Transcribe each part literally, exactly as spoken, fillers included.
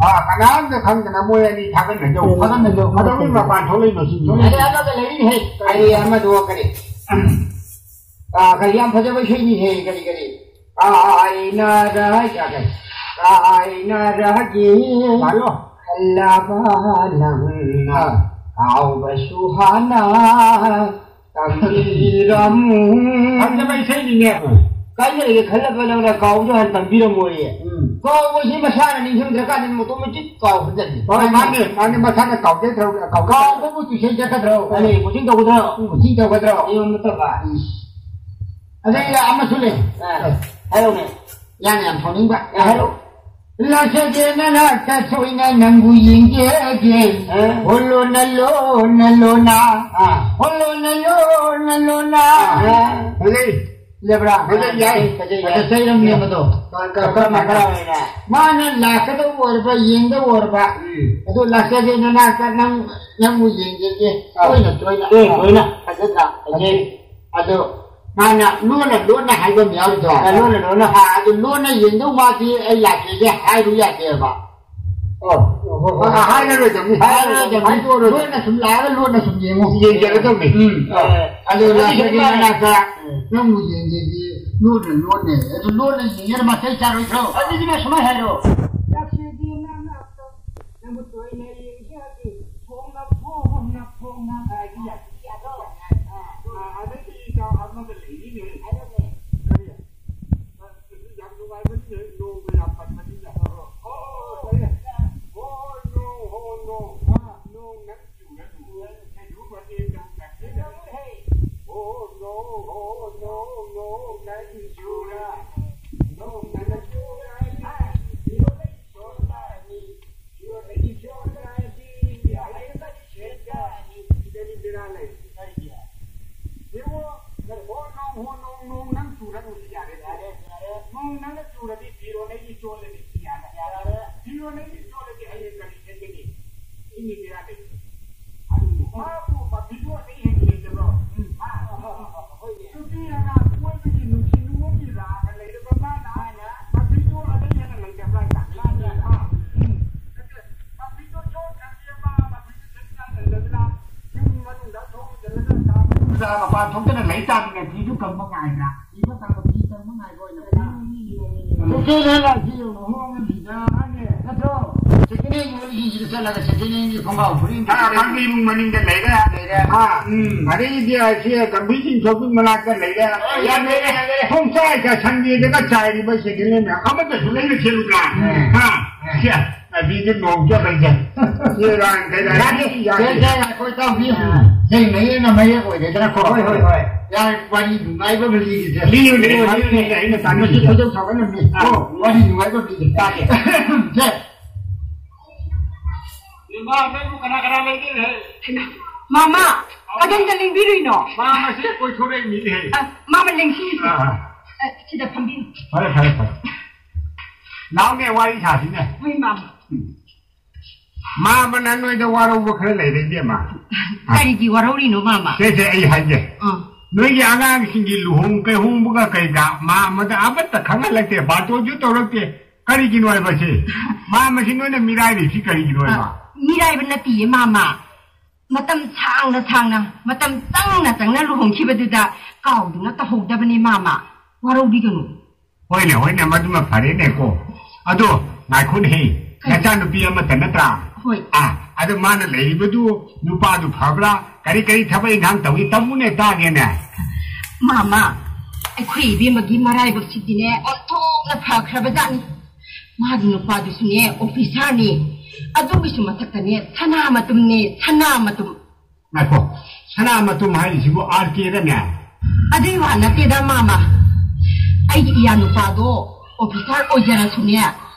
ꯑꯥ, ꯀꯅꯥꯝꯇ ꯈꯪꯗꯅ ꯃꯣꯏ ꯑꯅꯤ ꯊꯥꯒꯠꯅꯖꯧ, ꯊꯥꯒꯠꯅꯖꯧ꯫ ꯀꯩꯗꯧꯕꯩ ꯃꯄꯥꯟ ꯊꯣꯛꯂꯛꯏꯅꯣ ꯁꯤꯅꯤ? ꯑꯗꯩ ꯑꯃꯒ ꯂꯩꯔꯤꯅꯦꯍꯦ꯫ ꯑꯩ ꯑꯃꯗꯣ ꯀꯔꯤ? ꯑꯥ, ꯀꯔꯤ ꯌꯥꯝ ꯐꯖꯕ ꯏꯁꯩꯅꯤꯍꯦ, ꯀꯔꯤ, ꯀꯔꯤ? ꯀꯥꯏꯅꯔꯒꯦ, ꯀꯥꯏꯅꯔꯒꯦ ꯃꯥꯜꯂꯣ꯫ ꯈꯜꯂꯕ ꯅꯪꯅ ꯑꯥ꯫ ꯀꯥꯎꯕꯁꯨ ꯍꯥꯟꯅ ꯇꯝꯕꯤꯔꯝꯃꯨ꯫ ꯐꯖꯕ ꯏꯁꯩꯅꯤꯅꯦ꯫ ꯀꯥꯏꯅꯔꯒꯦ ꯈꯜꯂꯕ ꯅꯪꯅ ꯀꯥꯎꯕꯁꯨ ꯍꯥꯟꯅ ꯇꯝꯕꯤꯔꯝꯃꯣꯌꯦ꯫ ꯎꯝ꯫ ꯀꯥꯎꯕꯁꯤ ꯃꯁꯥꯅ ꯅꯤꯡꯁꯤꯡꯗ꯭ꯔꯀꯥꯟꯗ ꯑꯣꯇꯣꯃꯦꯇꯤꯛ ꯀꯥꯎꯕꯗꯗꯤ꯫ ꯍꯣꯏ, ꯃꯥꯅꯦ, ꯃꯥꯅꯦ, ꯃꯁꯥꯅ ꯀꯥꯎꯖꯗ꯭ꯔꯣ, ꯀꯥꯎꯖ- ꯀꯥꯎꯕꯕꯨ ꯇꯨꯏꯁꯟ ꯆꯠꯀꯗ꯭ꯔꯣ? ꯃꯥꯅꯦ, ꯀꯣꯆꯤꯡ ꯇꯧꯒꯗ꯭ꯔꯣ? ꯎꯝ, ꯀꯣꯆꯤꯡ ꯇꯧꯒꯗ꯭ꯔꯣ? ꯑꯩꯉꯣꯟꯗ ꯅꯠꯇꯕ꯫ ꯎꯝ꯫ ꯑꯗꯩ ꯑꯃꯁꯨ ꯂꯩ꯫ ꯑꯥ, ꯍꯥꯏꯔꯛꯎꯅꯦ꯫ ꯌꯥꯝ, ꯌꯥꯝ ꯁꯥꯎꯅꯤꯡꯕ꯫ ꯑꯥ, ꯍꯥꯏꯔꯛꯎ꯫ ꯂꯥꯛꯆꯒꯦ ꯅꯅꯥꯛꯇ ꯁꯣꯏꯅ ꯅꯪꯕꯨ ꯌꯦꯡꯖꯒꯦ꯫ ꯑꯥ꯫ ꯍꯣ ꯂꯣꯅ ꯂꯣꯅ ꯂꯣꯅ꯫ ꯑꯥ꯫ ꯍꯣ ꯂꯣꯅ ꯂꯣꯅ ꯂꯣꯅ꯫ ꯑꯥ꯫ ꯐꯖꯩ꯫ ꯐꯖꯕ꯭ꯔꯥ? ꯐꯖꯩ, ꯌꯥꯏ꯫ ꯐꯖꯩ, ꯌꯥꯏ꯫ ꯐꯖꯩ, ꯌꯥꯏ꯫ ꯆꯩꯔꯝꯅꯦ ꯃꯗꯣ꯫ ꯀ-, ꯀ-, ꯀ-, ꯀ-, ꯀ-, ꯃꯥꯅ ꯂꯥꯛꯀꯗꯧꯕ ꯑꯣꯏꯔꯕ, ꯌꯦꯡꯗꯧꯕ ꯑꯣꯏꯔꯕ꯫ ꯎꯝ꯫ ꯑꯗꯨ ꯂꯥꯛꯆꯒꯦ ꯅꯅꯥꯛꯇ ꯅꯪ, ꯅꯪꯕꯨ ꯌꯦꯡꯖꯒꯦ꯫ ꯑꯥ꯫ ꯇꯣꯏꯅ, ꯇꯣꯏꯅ꯫ ꯇꯣꯏꯅ, ꯑꯥ꯫ ꯇꯣꯏꯅ꯫ ꯐꯖꯅ꯫ ꯐꯖꯩ꯫ ꯑꯗꯣ ꯃꯥꯅ ꯂꯣꯟꯅ ꯂꯣꯟꯅ ꯍꯥꯏꯕ ꯑꯃ ꯌꯥꯎꯔꯤꯗꯣ꯫ ꯑ, ꯂꯣꯟꯅ ꯂꯣꯟꯅ꯫ ꯑ, ꯑꯗꯨ ꯂꯣꯟꯅ ꯌꯦꯡꯗꯧ ꯃꯥꯗꯤ ꯑꯩ ꯂꯥꯛꯀꯦꯗꯤ ꯍꯥꯏꯔꯨ ꯌꯥꯗꯦꯕ꯫ ꯑꯣ, ꯍꯣꯏ, ꯍꯣꯏ, ꯍꯣꯏ꯫ ꯑ, ꯍꯥꯏꯔꯔꯣꯏꯗꯕꯅꯤ꯫ ꯍꯥꯏꯔꯔꯣꯏꯗꯕꯅꯤ꯫ ꯍꯥꯏꯗꯣꯛꯑꯔꯣꯏ꯫ ꯂꯣꯟꯅ ꯁꯨꯝ ꯂꯥꯛꯑꯒ ꯂꯣꯟꯅ ꯁꯨꯝ ꯌꯦꯡꯉꯨ꯫ ꯌꯦꯡꯖꯒꯗꯕꯅꯤ꯫ ꯎꯝ꯫ ꯑ, ꯑꯗꯨ ꯑꯗꯨꯗꯤ ꯂꯥꯛꯆꯒꯦ ꯁꯨꯃꯥꯏꯅ ꯃꯅꯥꯛꯇ ꯎꯝ꯫ ꯅꯪꯕꯨ ꯌꯦꯡꯒꯦꯗꯤ ꯂꯣꯟꯅ ꯂꯣꯟꯅ꯫ ꯑꯗꯨ ꯂꯣꯟꯅ ꯌꯦꯡꯉꯦꯅ ꯃꯇꯩ ꯆꯥꯔꯣꯏꯗ꯭ꯔꯣ? ꯑꯗꯨꯗꯤ ꯃꯥ ꯁꯨꯃꯥꯏꯅ ꯍꯥꯏꯔꯣ꯫ ꯂꯥꯛꯆꯒꯦ ꯅꯅꯥꯛꯇ ꯅꯪꯕꯨ ꯇꯣꯏꯅ ꯌꯦꯡꯖꯒꯦ꯫ ꯐꯣꯡꯅ, ꯐꯣꯡꯅ, ꯐꯣꯡꯅ꯫ ꯑ, ꯑꯗꯨ ꯌꯥꯏ꯫ ꯌꯥꯗ꯭ꯔꯣ? ꯑ, ꯑ, ꯑꯗꯒꯤ ꯏꯇꯥꯎ ꯑꯃꯒ ꯂꯩꯔꯤꯅꯦ꯫ ꯍꯥꯏꯔꯣꯅꯦ꯫ ꯀꯔꯤ? ꯑ, ꯌꯥꯝ ꯅꯨꯡꯉꯥꯏꯕꯅꯤꯅꯦ, ꯅꯣꯡꯒ ꯌꯥꯝ ꯄꯟꯕꯅꯤꯅ꯫ ꯑꯣ, ꯑꯣ, ꯑꯣ, ꯑꯣ, ꯍꯣꯏ, ꯅꯣꯡ, ꯍꯣ, ꯅꯣꯡ꯫ ꯑ, ꯅꯣꯡ ꯅꯪ ꯆꯨꯔꯅꯨ꯫ ꯎꯝ꯫ ꯀꯩꯅꯣ ꯃꯇꯦꯛ ꯌꯥꯝ ꯆꯠꯁꯤꯟꯅꯔꯦ꯫ ꯍꯦ꯫ ꯍꯣ, ꯅꯣꯡ, ꯍꯣ, ꯅꯣꯡ, ꯅꯣꯡ ꯅꯪ ꯆꯨꯔ-, ꯅꯣꯡ ꯅꯪ ꯆꯨꯔꯅꯤ꯫ ꯍꯥ꯫ ꯁꯤꯗꯗꯤ ꯕꯦꯔꯥ ꯂꯩ꯫ ꯀꯔꯤꯒꯤ? ꯌꯦꯡꯉꯣ, ꯍꯣ, ꯅꯣꯡ, ꯍꯣ, ꯅꯣꯡ, ꯅꯣꯡ ꯅꯪ ꯆꯨꯔꯅꯨ ꯁꯤ ꯌꯥꯔꯦ꯫ ꯌꯥꯔꯦ, ꯌꯥꯔꯦ꯫ ꯅꯣꯡ ꯅꯪꯅ ꯆꯨꯔꯗꯤ ꯐꯤꯔꯣꯟ ꯑꯩꯗꯤ ꯆꯣꯠꯂꯅꯤ ꯁꯤ ꯌꯥꯔꯦ꯫ ꯌꯥꯔꯦ꯫ ꯐꯤꯔꯣꯟ ꯑꯩꯗꯤ ꯆꯣꯠꯂꯗꯤ ꯍꯌꯦꯡ ꯀꯔꯤ ꯁꯦꯠꯀꯅꯤ? ꯁꯤꯅꯤ ꯕꯦꯔꯥ ꯂꯩ꯫ ꯃꯥꯕꯨ ꯃꯐꯤꯗꯨ ꯑꯇꯩ ꯍꯦꯟꯅ ꯂꯩꯇꯕ꯭ꯔꯣ? ꯎꯝ꯫ ꯍꯥ? ꯍꯣꯏꯅꯦ꯫ ꯅꯨꯄꯤ ꯑꯉꯥꯡ ꯀꯣꯏꯕꯒꯤ ꯅꯨꯡꯁꯤ ꯅꯨꯡꯉꯣꯟꯒꯤ ꯔꯥꯒ ꯂꯩꯔꯕ ꯃꯥꯅ ꯃꯥꯅ ꯃꯐꯤꯗꯨ ꯑꯇꯩ ꯍꯦꯟꯅ ꯂꯩꯇꯕ꯭ꯔꯥ ꯍꯥꯏꯕ? ꯃꯥꯅꯦ꯫ ꯍꯥ? ꯎꯝ꯫ ꯃꯄꯥꯟ ꯊꯣꯛꯇꯅ ꯂꯩ ꯇꯥꯕꯅꯤꯅꯦ꯫ ꯐꯤꯗꯨ ꯀꯪꯕ ꯉꯥꯏꯕ꯭ꯔꯥ? ꯐꯤ ꯃꯇꯝꯗ ꯐꯤ ꯀꯪꯕ ꯉꯥꯏꯕ ꯑꯣꯏꯅ ꯁꯦꯀꯦꯟ ꯍꯦꯟ ꯂꯥꯛꯁꯤ ꯌꯦꯡꯉꯣ, ꯍꯣꯡꯉ ꯐꯤꯗ ꯅꯠꯇ꯭ꯔꯣ? ꯁꯦꯀꯦꯟ ꯍꯦꯟ ꯌꯣꯜꯂꯤꯁꯤꯡꯁꯤꯗ ꯆꯠꯂꯒ ꯁꯦꯀꯦꯟ ꯍꯦꯟꯒꯤ ꯈꯣꯡꯒ꯭ꯔꯥꯎ ꯐꯨꯔꯤꯠ ꯑꯥ, ꯈꯪꯗꯦ, ꯏꯃꯨꯡ ꯃꯅꯤꯡꯗ ꯂꯩꯔꯦ꯫ ꯂꯩꯔꯦ꯫ ꯑꯥ, ꯎꯝ꯫ ꯑꯗꯩꯗꯤ ꯑꯁꯤ ꯒꯝꯚꯤꯔ ꯁꯤꯡ ꯁꯣꯄꯤꯡ ꯃꯅꯥꯛꯇ ꯂꯩꯔꯦ꯫ ꯌꯥꯝ ꯂꯩꯔꯦ, ꯌꯥꯝ ꯂꯩꯔꯦ꯫ ꯈꯣꯡꯆꯥꯏ ꯆꯥꯏꯁꯟꯕꯤꯗꯒ ꯆꯥꯏꯔꯤꯕ ꯁꯦꯀꯦꯟ ꯍꯦꯟ ꯃꯌꯥꯝ ꯑꯃꯠꯇꯁꯨ ꯂꯩꯅ ꯁꯦꯠꯂꯨꯕ꯭ꯔꯥ? ꯎꯝ꯫ ꯍꯥ? ꯁꯦ, ꯑꯗꯨꯗꯤ ꯅꯣꯡ ꯆꯣꯠꯂꯁꯦ꯫ ꯏꯔꯥꯡ ꯀꯩꯔꯥꯡ ꯌꯥꯗꯦ, ꯌꯥꯗꯦ꯫ ꯌꯥꯗꯦ, ꯌꯥꯗꯦ꯫ ꯑꯩꯈꯣꯏ ꯏꯇꯥꯎꯕꯤ, ꯎꯝ꯫ ꯌꯩ ꯃꯌꯦꯛꯅ ꯃꯌꯦꯛ ꯑꯣꯏꯔꯦꯗꯅꯀꯣ꯫ ꯍꯣꯏ, ꯍꯣꯏ, ꯍꯣꯏ꯫ ꯌꯥꯔꯦ, ꯋꯥꯔꯤ ꯅꯨꯡꯉꯥꯏꯕ ꯑꯃ ꯂꯤꯒꯦꯁꯦ꯫ ꯂꯤꯌꯨꯅꯦ, ꯂꯤꯌꯨꯅꯦ, ꯂꯤꯌꯨꯅꯦ, ꯑꯩꯅ ꯇꯥꯅꯤꯡꯉꯤꯁꯦ꯫ ꯃꯁꯤ ꯈꯣꯏꯗꯧ ꯁꯥꯎꯒꯠꯅꯕꯅꯤ꯫ ꯑꯥ꯫ ꯑꯣ, ꯋꯥꯔꯤ ꯅꯨꯡꯉꯥꯏꯕ ꯑꯃ ꯂꯤꯒꯦ, ꯇꯥꯒꯦ꯫ ꯁꯦ꯫ ꯏꯃꯥ, ꯅꯪꯕꯨ ꯀꯅꯥ ꯀꯅꯥ ꯂꯩꯒꯦ? ꯃꯥꯃ, ꯀꯗꯣꯝꯗ ꯂꯦꯡꯕꯤꯔꯨꯏꯅꯣ? ꯃꯥꯃꯁꯦ ꯀꯣꯏꯊꯣꯔꯛꯏ ꯃꯤꯅꯦ꯫ ꯑ, ꯃꯥꯃ ꯂꯦꯡꯁꯤ꯫ ꯑꯥ, ꯑꯥ꯫ ꯑ, ꯁꯤꯗ ꯐꯝꯕꯤꯌꯨ꯫ ꯐꯔꯦ, ꯐꯔꯦ, ꯐꯔꯦ꯫ ꯂꯥꯎꯅꯦ, ꯋꯥꯔꯤ ꯁꯥꯁꯤꯅꯦ꯫ ꯍꯣꯏ, ꯃꯥꯃ꯫ ꯎꯝ꯫ ꯃꯥꯃꯅ ꯅꯣꯏꯗ ꯋꯥꯔꯧꯕ ꯈꯔ ꯂꯩꯔꯦ, ꯏꯕꯦꯝꯃ꯫ ꯀꯔꯤꯒꯤ ꯋꯥꯔꯧꯔꯤꯅꯣ, ꯃꯥꯃ? ꯁꯦ, ꯁꯦ, ꯑꯩ ꯍꯥꯏꯒꯦ꯫ ꯑꯥ꯫ ꯅꯣꯏꯒꯤ ꯑꯉꯥꯡꯁꯤꯡꯒꯤ ꯂꯨꯍꯣꯡ ꯀꯩꯍꯣꯡꯕꯒ ꯀꯩꯒ ꯃꯥꯃꯗ ꯑꯃꯠꯇ ꯈꯪꯍꯜꯂꯛꯇꯦ, ꯕꯥꯇꯣꯟꯁꯨ ꯇꯧꯔꯛꯇꯦ꯫ ꯀꯔꯤꯒꯤꯅꯣ ꯍꯥꯏꯕ ꯁꯤ? ꯃꯥꯃꯁꯤ ꯅꯣꯏꯅ ꯃꯤꯔꯥꯏꯔꯤꯁꯤ ꯀꯔꯤꯒꯤꯅꯣ ꯍꯥꯏꯕ? ꯑ, ꯃꯤꯔꯥꯏꯕ ꯅꯠꯇꯤꯌꯦ, ꯃꯥꯃ꯫ ꯃꯇꯝ ꯁꯥꯡꯅ ꯁꯥꯡꯅ, ꯃꯇꯝ ꯆꯪꯅ ꯆꯪꯅ ꯂꯨꯍꯣꯡꯈꯤꯕꯗꯨꯗ ꯀꯥꯎꯗꯨꯅ ꯇꯧꯍꯧꯗꯕꯅꯦ, ꯃꯥꯃ꯫ ꯋꯥꯔꯧꯕꯤꯒꯅꯨ꯫ ꯍꯣꯏꯅꯦ, ꯍꯣꯏꯅꯦ, ꯃꯗꯨꯃ ꯐꯔꯦꯅꯦꯀꯣ꯫ ꯑꯗꯣ, ꯉꯥꯏꯈꯣꯅꯦꯍꯦ, ꯀꯔꯤ? ꯅꯆꯥꯅꯨꯄꯤ ꯑꯃꯠꯇ ꯅꯠꯇ꯭ꯔꯥ? ꯍꯣꯏ꯫ ꯑꯥ, ꯑꯗꯣ ꯃꯥꯅ ꯂꯩꯔꯤꯕꯗꯨ ꯅꯨꯄꯥꯗꯨ ꯐꯕ꯭ꯔꯥ? ꯀꯔꯤ ꯀꯔꯤ ꯊꯕꯛ ꯏꯪꯈꯥꯡ ꯇꯧꯏ? ꯇꯝꯃꯨꯅꯦ, ꯇꯥꯒꯦꯅꯦ꯫ ꯃꯥꯃ, ꯑꯩꯈꯣꯏ ꯏꯕꯦꯝꯃꯒꯤ ꯃꯔꯥꯏꯕꯛꯁꯤꯗꯤꯅꯦ, ꯑꯣꯟꯊꯣꯛꯅ ꯐꯈ꯭ꯔꯕꯖꯥꯠꯅꯤ꯫ ꯃꯥꯒꯤ ꯅꯨꯄꯥꯗꯨꯁꯨꯅꯦ, ꯑꯣꯐꯤꯁꯥꯔꯅꯤ꯫ ꯑꯗꯨꯒꯤꯁꯨ ꯃꯊꯛꯇꯅꯦ, ꯁꯅꯥ ꯃꯇꯨꯝꯅꯦ, ꯁꯅꯥ ꯃꯇꯨꯝ꯫ ꯉꯥꯏꯈꯣ, ꯁꯅꯥ ꯃꯇꯨꯝ ꯍꯥꯏꯔꯤꯁꯤꯕꯨ ꯑꯥꯔ ꯀꯦꯔꯅꯦ? ꯑꯗꯨꯏ ꯋꯥ ꯅꯠꯇꯦꯗ, ꯃꯥꯃ꯫ ꯑꯩꯒꯤ ꯏꯌꯥ ꯅꯨꯄꯥꯗꯣ ꯑꯣꯐꯤꯁꯥꯔ ꯑꯣꯏꯖꯔꯁꯨꯅꯦ,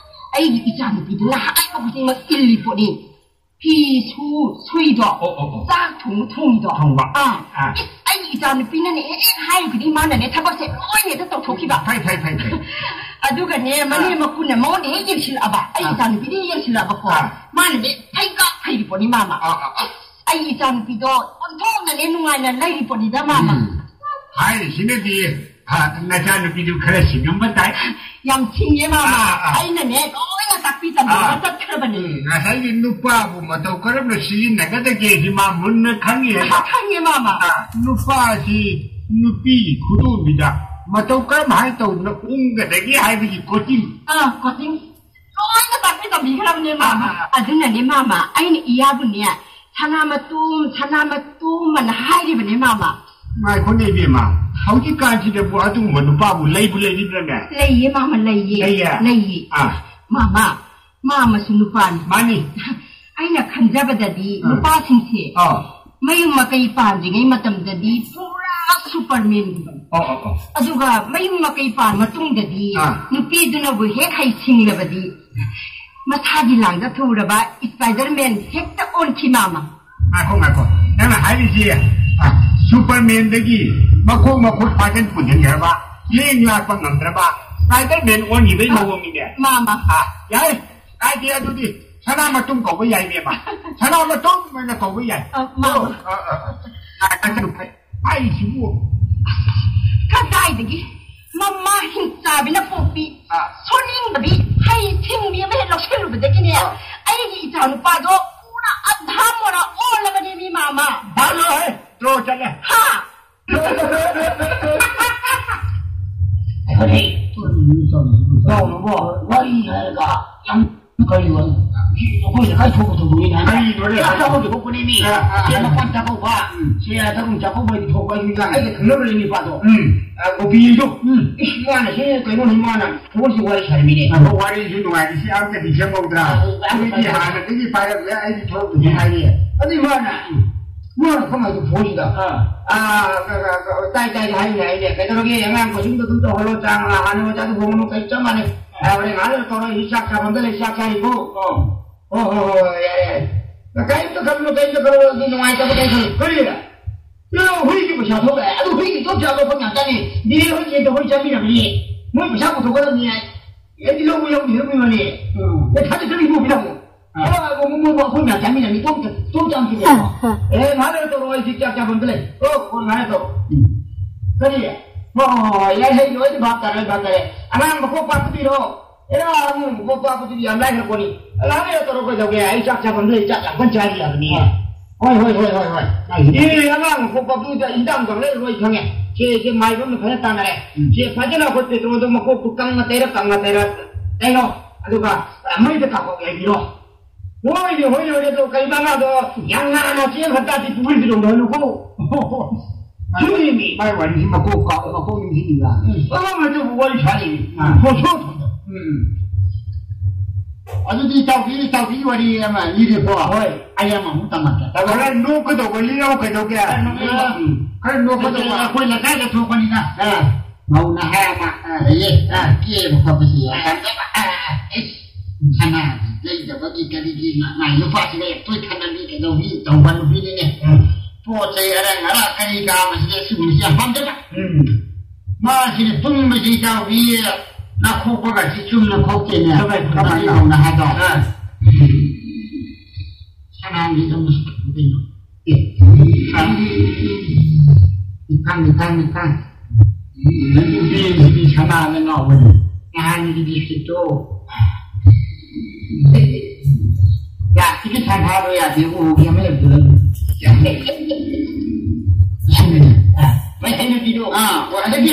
ꯑꯩꯒꯤ ꯏꯆꯥ ꯅꯨꯄꯤꯗꯨꯅ ꯍꯥꯏꯕ ꯈꯨꯗꯤꯡꯃꯛ ꯏꯜꯂꯤ ꯄꯣꯠꯅꯤ꯫ ꯐꯤ ꯁꯨ ꯁꯨꯏꯗꯣ, ꯑꯣ, ꯑꯣ, ꯑꯣ꯫ ꯆꯥꯛ ꯊꯣꯡ ꯊꯣꯡꯉꯤꯗꯣ꯫ ꯊꯣꯡꯕ꯫ ꯑꯥ꯫ ꯑꯥ꯫ ꯏꯁ, ꯑꯩꯒꯤ ꯏꯆꯥ ꯅꯨꯄꯤꯅꯅꯦ ꯍꯦꯛ ꯍꯦꯛ ꯍꯥꯏꯔꯤꯕꯗꯤ ꯃꯥꯅꯅꯦ ꯊꯕꯛꯁꯦ ꯂꯣꯏꯅ ꯍꯦꯛꯇ ꯇꯧꯊꯣꯛꯈꯤꯕ꯫ ꯐꯩ, ꯐꯩ, ꯐꯩ, ꯐꯩ꯫ ꯑꯗꯨꯒꯅꯦ, ꯃꯅꯦ ꯑꯥ꯫ ꯃꯀꯨꯅ ꯃꯉꯣꯟꯗ ꯍꯦꯛ ꯌꯦꯡꯁꯤꯜꯂꯛꯑꯕ, ꯑꯩ ꯑꯥ꯫ ꯏꯆꯥ ꯅꯨꯄꯤꯗ ꯍꯦꯛ ꯌꯦꯡꯁꯤꯜꯂꯛꯑꯕꯀꯣ꯫ ꯑꯥ꯫ ꯃꯥꯅꯅꯦ ꯐꯩꯀꯥ ꯐꯩꯔꯤ ꯄꯣꯠꯅꯤ, ꯃꯥꯃ꯫ ꯑꯥ, ꯑꯥ, ꯑꯥ꯫ ꯑꯩ ꯏꯆꯥ ꯅꯨꯄꯤꯗꯣ ꯑꯣꯟꯊꯣꯛꯅꯅꯦ ꯅꯨꯡꯉꯥꯏꯅ ꯂꯩꯔꯤ ꯄꯣꯠꯅꯤꯗ, ꯃꯥꯃ꯫ ꯎꯝ꯫ ꯍꯥꯏꯔꯤꯁꯤꯅꯗꯤ ꯅꯆꯥꯅꯨꯄꯤꯗꯨ ꯈꯔ ꯁꯤꯡꯉꯝꯕ ꯇꯥꯏ꯫ ꯌꯥꯝ ꯁꯤꯡꯉꯦ, ꯃꯥꯃ꯫ ꯑꯥ, ꯑꯥ꯫ ꯑꯩꯅꯅꯦ, ꯂꯣꯏꯅ ꯇꯥꯛꯄꯤ ꯇꯝꯕꯤꯔꯒ ꯑꯥ꯫ ꯆꯠꯈ꯭ꯔꯕꯅꯦ꯫ ꯎꯝ, ꯉꯁꯥꯏꯒꯤ ꯅꯨꯄꯥꯕꯨ ꯃꯇꯧ ꯀꯔꯝꯅ ꯁꯤꯖꯤꯟꯅꯒꯗꯒꯦ ꯁꯤ ꯃꯥ ꯃꯨꯟꯅ ꯈꯪꯉꯤ ꯍꯥꯏꯕ꯫ ꯈꯪꯉꯦ, ꯃꯥꯃ꯫ ꯑꯥ, ꯅꯨꯄꯥꯁꯤ ꯅꯨꯄꯤꯒꯤ ꯈꯨꯗꯣꯝꯕꯤꯗ ꯃꯇꯧ ꯀꯔꯝ ꯍꯥꯏꯅ ꯇꯧꯗꯅ ꯎꯪꯒꯗꯒꯦ ꯍꯥꯏꯕꯒꯤ coaching꯫ ꯑꯥ, coaching꯫ ꯂꯣꯏꯅ ꯇꯥꯛꯄꯤ ꯇꯝꯕꯤꯈ꯭ꯔꯕꯅꯦ, ꯃꯥꯃ꯫ ꯑꯥ, ꯑꯥ꯫ ꯑꯗꯨꯅꯅꯦ, ꯃꯥꯃ, ꯑꯩꯅ ꯏꯌꯥꯕꯨꯅꯦ, "ꯁꯅꯥ ꯃꯇꯨꯝ, ꯁꯅꯥ ꯃꯇꯨꯝ" ꯑꯅ ꯍꯥꯏꯔꯤꯕꯅꯦ, ꯃꯥꯃ꯫ ꯉꯥꯏꯈꯣꯅꯦ, ꯏꯕꯦꯝꯃ, ꯍꯧꯖꯤꯛꯀꯥꯟꯁꯤꯗꯕꯨ ꯑꯗꯨꯒꯨꯝꯕ ꯅꯨꯄꯥꯕꯨ ꯂꯩꯕꯨ ꯂꯩꯔꯤꯕ꯭ꯔꯅꯦ? ꯂꯩꯌꯦ, ꯃꯥꯃ, ꯂꯩꯌꯦ꯫ ꯂꯩꯌꯦ? ꯂꯩꯌꯦ꯫ ꯑꯥ꯫ ꯃꯥꯃ, ꯃꯥꯃꯁꯨ ꯅꯨꯄꯥꯅꯤ꯫ ꯃꯥꯅꯤ꯫ ꯑꯩꯅ ꯈꯟꯖꯕꯗꯗꯤ ꯑꯥ꯫ ꯅꯨꯄꯥꯁꯤꯡꯁꯦ ꯑꯥ꯫ ꯃꯌꯨꯝ ꯃꯀꯩ ꯄꯥꯟꯗ꯭ꯔꯤꯉꯩ ꯃꯇꯝꯗꯗꯤ ꯄꯨꯔꯥ Supermanꯒꯨꯝꯕꯅꯤ꯫ ꯑꯣ, ꯑꯣ, ꯑꯣ꯫ ꯑꯗꯨꯒ ꯃꯌꯨꯝ ꯃꯀꯩ ꯄꯥꯟ ꯃꯇꯨꯡꯗꯗꯤ ꯑꯥ꯫ ꯅꯨꯄꯤꯗꯨꯅꯕꯨ ꯍꯦꯛ ꯍꯩꯁꯤꯡꯂꯕꯗꯤ ꯃꯁꯥꯒꯤ ꯂꯥꯡꯗ ꯊꯨꯔꯕ Spiderman ꯍꯦꯛꯇ ꯑꯣꯟꯈꯤ, ꯃꯥꯃ꯫ ꯉꯥꯏꯈꯣ, ꯉꯥꯏꯈꯣ꯫ ꯅꯪꯅ ꯍꯥꯏꯔꯤꯁꯤ, ꯑ, Supermanꯗꯒꯤ ꯃꯈꯣꯡ ꯃꯈꯨꯠ ꯐꯥꯖꯤꯟ ꯄꯨꯟꯁꯤꯟꯈ꯭ꯔꯕ, ꯂꯦꯡ ꯂꯥꯛꯄ ꯉꯝꯗ꯭ꯔꯕ Spiderman ꯑꯣꯟꯈꯤꯕꯩ ꯑ, ꯃꯑꯣꯡꯅꯤꯅꯦ꯫ ꯃꯥꯃ꯫ ꯑ, ꯌꯥꯏ꯫ ꯀꯥꯏꯗꯦ ꯑꯗꯨꯗꯤ꯫ ꯁꯅꯥ ꯃꯇꯨꯝ ꯀꯧꯕ ꯌꯥꯏ, ꯏꯕꯦꯝꯃ꯫ ꯁꯅꯥ ꯃꯇꯨꯝ ꯑꯣꯏꯅ ꯀꯧꯕ ꯌꯥꯏ꯫ ꯑ, ꯃꯥꯃ꯫ ꯑꯣ, ꯑ, ꯑ, ꯑ꯫ ꯉꯥꯏꯈꯣ, ꯉꯥꯏꯈꯣ꯫ ꯍꯥꯏꯔꯤꯁꯤꯕꯨ꯫ ꯀꯗꯥꯏꯗꯒꯤ ꯃꯃꯥ ꯍꯤꯡꯆꯥꯕꯤꯅ ꯄꯣꯛꯄꯤ, ꯑꯥ꯫ ꯁꯣꯟꯅꯤꯡꯗꯕꯤ, ꯍꯩ ꯁꯤꯡꯕꯤ ꯑꯃ ꯍꯦꯛ ꯂꯧꯁꯤꯜꯂꯨꯕꯗꯒꯤꯅꯦ, ꯑꯥ꯫ ꯑꯩꯒꯤ ꯏꯆꯥ ꯅꯨꯄꯥꯗꯣ ꯄꯨꯔꯥ ꯑꯙꯥ ꯃꯣꯔꯥ ꯑꯣꯜꯂꯕꯅꯦ, ꯃꯤ ꯃꯥꯃ꯫ ꯚꯥꯞ ꯂꯣꯏ꯫ ꯇ꯭ꯔꯣ ꯆꯠꯂꯦ꯫ ꯍꯥ? ꯑꯩꯈꯣꯏ ꯇꯧꯔꯤꯕꯣ? ꯋꯥꯔꯤ ꯍꯥꯏꯔꯒ ꯌꯥꯝ ꯀꯔꯤꯅꯣ? ꯑꯩꯈꯣꯏ ꯂꯩꯀꯥꯏ ꯊꯣꯛꯄ ꯊꯧꯗꯣꯛꯅꯤ ꯍꯥꯏꯅ ꯀꯔꯤꯅꯣꯅꯦ? ꯆꯥꯛ ꯆꯥꯐꯝꯗ ꯊꯣꯛꯄꯅꯦ ꯃꯤ꯫ ꯑ, ꯑ, ꯁꯦ ꯑ, ꯃꯄꯥꯟ ꯆꯥꯛꯀꯧꯕ, ꯎꯝ꯫ ꯁꯦ ꯊꯕꯛ ꯆꯥꯛꯀꯧꯕ ꯍꯥꯏꯗꯤ ꯊꯣꯛꯄ ꯍꯥꯏꯗꯤ ꯌꯥꯏ꯫ ꯑꯩꯒ ꯈꯪꯅꯕ ꯂꯩ ꯅꯨꯄꯥꯗꯣ꯫ ꯎꯝ꯫ ꯑ, ꯒꯣꯄꯤꯗꯣ꯫ ꯎꯝ꯫ ꯏꯁ, ꯃꯥꯅ ꯁꯦ ꯀꯩꯅꯣꯅꯤ ꯃꯥꯅ꯫ ꯊꯕꯛꯁꯤ ꯋꯥꯔꯤ ꯁꯥꯔꯤꯃꯤꯅꯦ꯫ ꯑ, ꯋꯥꯔꯤꯁꯨ ꯅꯨꯡꯉꯥꯏꯔꯤ, ꯁꯤ ꯑꯝꯇ ꯅꯤꯡꯁꯤꯡꯍꯧꯗ꯭ꯔꯥ? ꯑ, ꯑ, ꯑꯩꯗꯤ ꯑ, ꯍꯥꯟꯅꯗꯒꯤ ꯄꯥꯏꯔꯛꯂꯦ, ꯑꯩꯗꯤ ꯊꯕꯛꯇꯨꯗꯤ ꯍꯥꯏꯔꯤ꯫ ꯑꯗꯨꯏ ꯃꯥꯅ, ꯎꯝ꯫ ꯃꯥꯅ ꯀꯃꯥꯏꯅ ꯐꯣꯟꯁꯤꯗ? ꯑ꯫ ꯑ, ꯑ, ꯑ, ꯑ, ꯇꯥꯏ, ꯇꯥꯏ, ꯍꯥꯏꯔꯤ, ꯍꯥꯏꯔꯤ꯫ ꯀꯩꯗꯧꯔꯒꯦ? ꯑꯉꯥꯡ ꯀꯣꯆꯤꯡꯗꯣ ꯑꯗꯨꯝ ꯇꯧꯍꯜꯂꯣ, ꯆꯥ ꯉꯥ ꯍꯥꯟꯅ ꯑꯣꯖꯥꯗ ꯍꯣꯡꯉꯨꯅꯨ, ꯀꯩ ꯆꯞ ꯃꯥꯟꯅꯩ꯫ ꯑ, ꯍꯣꯔꯦꯟ ꯉꯥꯏꯍꯥꯛ ꯂꯩꯔ ꯇꯧꯔꯣ, ꯑꯩ ꯆꯥꯛ ꯆꯥꯐꯝꯗ ꯂꯩ, ꯆꯥꯛ ꯆꯥꯔꯤꯕꯣ? ꯑꯣ꯫ ꯍꯣ, ꯍꯣ, ꯍꯣ, ꯌꯥꯔꯦ, ꯌꯥꯔꯦ꯫ ꯀꯔꯤꯝꯇ ꯈꯜꯂꯨꯅꯨ, ꯀꯔꯤꯝꯇ ꯈꯜꯂꯨꯅꯨ, ꯑꯗꯨ ꯅꯨꯡꯉꯥꯏꯇꯕ ꯀꯔꯤꯝ ꯈꯜꯂꯨ-, ꯀꯔꯤ? ꯅꯪ ꯍꯨꯏꯒꯤ ꯄꯩꯁꯥ ꯊꯣꯛꯂꯛꯑꯦ, ꯑꯗꯨ ꯍꯨꯏꯒꯤ ꯏꯇꯣꯝ ꯆꯥꯕ ꯐꯪ ꯌꯥꯝ ꯆꯥꯅꯤ꯫ ꯗꯤꯂꯦ ꯍꯣꯏ ꯆꯦꯗ ꯍꯣꯏ ꯆꯥꯃꯤꯟꯅꯕꯅꯤ꯫ ꯃꯣꯏ ꯄꯩꯁꯥ ꯄꯨꯊꯣꯛꯀꯗꯕꯅꯤ ꯍꯥꯏ꯫ ꯑꯩꯗꯤ ꯂꯧꯕ ꯌꯥꯎꯕꯤꯔꯝꯃꯤ ꯃꯥꯅꯤ꯫ ꯎꯝ꯫ ꯑꯦ, ꯊꯥꯖꯗ꯭ꯔꯗꯤ ꯏꯕꯣꯕꯤꯗ ꯍꯪꯉꯣ꯫ ꯑꯥ꯫ ꯑꯣ, ꯑꯣ, ꯃꯣꯏ, ꯃꯣꯏ, ꯑꯩꯈꯣꯏ ꯃꯌꯥꯝ ꯆꯥꯃꯤꯟꯅꯅꯤ, ꯏꯇꯣꯝ, ꯏꯇꯣꯝ ꯆꯥꯕ ꯐꯪ ꯌꯥꯕ꯭ꯔꯣ? ꯑꯥ, ꯑꯥ꯫ ꯑꯦ, ꯉꯥꯏꯍꯥꯛ ꯂꯩꯔ ꯇꯧꯔꯛꯑꯣ, ꯑꯩ ꯁꯤ ꯆꯥꯛ ꯆꯥꯐꯝꯗ ꯂꯩ꯫ ꯑꯣ, ꯑꯣ, ꯉꯥꯏꯍꯥꯛ ꯇꯧꯔꯣ꯫ ꯎꯝ꯫ ꯀꯔꯤ? ꯍꯣꯏ, ꯍꯣꯏ, ꯍꯣꯏ, ꯌꯥꯏ, ꯍꯩ ꯂꯣꯏꯅ ꯚꯥꯞ ꯇꯥꯔꯦ, ꯚꯥꯞ ꯇꯥꯔꯦ꯫ ꯑꯉꯥꯡ ꯃꯀꯣꯛ ꯄꯥꯛꯄꯗꯨꯏꯔꯣ? ꯑꯦꯔꯥ, ꯑꯉꯥꯡ ꯃꯀꯣꯛ ꯄꯥꯛꯄꯗꯨꯗꯤ ꯌꯥꯝ ꯂꯥꯏꯈ꯭ꯔ ꯄꯣꯠꯅꯤ꯫ ꯑꯉꯥꯡ ꯂꯩꯔ ꯇꯧꯔ ꯀꯩꯗꯧꯒꯦ? ꯑꯩ ꯆꯥꯛ ꯆꯥꯐꯝꯗ ꯂꯩ, ꯆꯥꯛ ꯌꯥꯝ ꯀꯟꯅ ꯆꯥꯔꯤ ꯍꯥꯏꯕꯅꯤ꯫ ꯑꯥ꯫ ꯍꯣꯏ, ꯍꯣꯏ, ꯍꯣꯏ, ꯍꯣꯏ, ꯍꯣꯏ꯫ ꯑꯦ, ꯑꯉꯥꯡ ꯃꯀꯣꯛ ꯄꯥꯛꯄꯗꯨꯗꯤ ꯏꯟꯖꯥꯡ ꯈꯛ ꯂꯩꯔ ꯂꯣꯏ ꯈꯪꯉꯦ꯫ ꯁꯦ, ꯁꯦ, ꯃꯥꯏꯕ ꯑꯃ ꯐꯖꯅ ꯇꯥꯟꯅꯔꯦ꯫ ꯎꯝ꯫ ꯁꯦ, ꯐꯖꯅ ꯑꯩꯈꯣꯏ ꯄꯦꯇ꯭ꯔꯣꯜꯗꯣ ꯃꯀꯣꯛꯇꯨ ꯀꯪꯅ ꯇꯩꯔ, ꯀꯪꯅ ꯇꯩꯔ ꯇꯩꯔꯣ꯫ ꯑꯗꯨꯒ ꯃꯩꯗ ꯀꯥꯞꯄꯛ ꯌꯥꯏꯕꯤꯔꯣ꯫ ꯍꯣꯏꯅꯦ, ꯍꯣꯏꯅꯦ, ꯍꯣꯏꯅꯦ, ꯑꯗꯣ ꯀꯩ ꯃꯉꯥꯗꯣ ꯌꯥꯝ ꯉꯥꯅ ꯆꯦꯟ ꯈꯛꯇ ꯇꯤꯄꯨꯒꯤ ꯐꯤꯔꯣꯟꯗꯣ ꯍꯜꯂꯨꯀꯣ꯫ ꯃꯥꯏ ꯋꯥꯔꯤ-, ꯃꯥꯏ ꯋꯥꯔꯤꯁꯤ ꯃꯀꯣꯛ ꯀꯥꯎ-, ꯃꯀꯣꯛ ꯅꯤꯡꯁꯤꯡꯉꯤꯕ꯫ ꯎꯝ꯫ ꯑꯣ, ꯃꯗꯨꯕꯨ ꯋꯥꯔꯤ ꯁꯥꯔꯤꯅꯤ꯫ ꯑꯥ꯫ ꯊꯣꯛ, ꯊꯣꯛ, ꯊꯣꯛ꯫ ꯎꯝ꯫ ꯑꯗꯨꯗꯤ ꯏꯇꯥꯎꯕꯤ, ꯏꯇꯥꯎꯕꯤꯒꯤ ꯋꯥꯔꯤ ꯑꯃ ꯂꯤꯔꯦꯀꯣ꯫ ꯍꯣꯏ꯫ ꯑꯩ ꯑꯃꯃꯨꯛ ꯇꯝꯃꯛꯀꯦ꯫ ꯈꯔ ꯅꯣꯛꯀꯗꯧꯕ ꯂꯤꯔꯛꯑꯣ, ꯀꯩꯗꯧꯒꯦ? ꯈꯔ ꯅꯣꯛꯀꯗꯧꯕ꯫ ꯎꯝ꯫ ꯈꯔ ꯅꯣꯛꯀꯗꯧꯕ꯫ ꯑꯩꯈꯣꯏ ꯂꯩꯀꯥꯏꯗ ꯊꯣꯛꯄꯅꯤꯅ꯫ ꯑꯥ꯫ ꯃꯧ ꯅꯍꯥ ꯑꯃ, ꯑꯥ, ꯂꯩꯌꯦ꯫ ꯑꯥ, ꯀꯦꯕ ꯈꯣꯠꯄꯁꯤ ꯌꯥꯝ ꯄꯥꯝꯖꯕ꯫ ꯑꯥ, ꯑꯩꯁ, ꯁꯅꯥ ꯂꯩꯗꯕꯒꯤ ꯀꯔꯤꯒꯤ ꯃꯥ-, ꯃꯥꯏ ꯅꯨꯄꯥꯁꯤꯒ ꯌꯥꯝ ꯇꯣꯏ ꯈꯠꯅꯕꯤ ꯀꯩꯗꯧꯕꯤ ꯇꯧꯕ ꯅꯨꯄꯤꯅꯤꯅꯦ꯫ ꯎꯝ꯫ ꯄꯣꯠ ꯆꯩ ꯑꯔꯪ ꯑꯔꯥꯛ ꯀꯔꯤ ꯀꯔꯥ ꯃꯁꯤꯗ ꯁꯤꯒꯨꯝꯕꯁꯤ ꯌꯥꯝ ꯄꯥꯝꯖꯕ꯫ ꯎꯝ꯫ ꯃꯥꯁꯤꯅ ꯇꯨꯝꯕꯁꯤ ꯏꯇꯥꯎꯕꯤ ꯅꯥꯈꯣꯛꯄꯒꯁꯤ ꯆꯨꯝꯅ ꯈꯣꯛꯇꯦꯅꯦ꯫ ꯀꯃꯥꯏ-, ꯀꯃꯥꯏꯅ? ꯃꯧ ꯅꯍꯥꯗꯣ꯫ ꯑꯥ꯫ ꯁꯅꯥꯒꯤ ꯊꯝꯃꯁꯨ ꯀꯩꯅꯣ? ꯑꯦ, ꯅꯤꯄꯥꯟ, ꯅꯤꯄꯥꯟ, ꯅꯤꯄꯥꯟ꯫ ꯅꯪꯒꯤ ꯕꯦꯟꯁꯤꯗꯤ ꯁꯅꯥꯅ ꯉꯥꯎꯕꯅꯤ꯫ ꯅꯍꯥꯟꯒꯤ ꯂꯤꯞꯁꯇꯤꯛꯇꯣ꯫ ꯄ꯭ꯂꯥꯁꯇꯤꯛꯀꯤ ꯁꯟꯐꯥꯗꯣ ꯌꯥꯗꯦ, ꯎꯒꯤ ꯑꯃ ꯂꯩꯕꯗꯨꯗ꯫ ꯁꯤꯅꯅꯦ꯫ ꯑ, ꯃꯩ ꯍꯩꯅꯕꯤꯗꯣ꯫ ꯑꯥ, ꯑꯣ, ꯑꯗꯒꯤ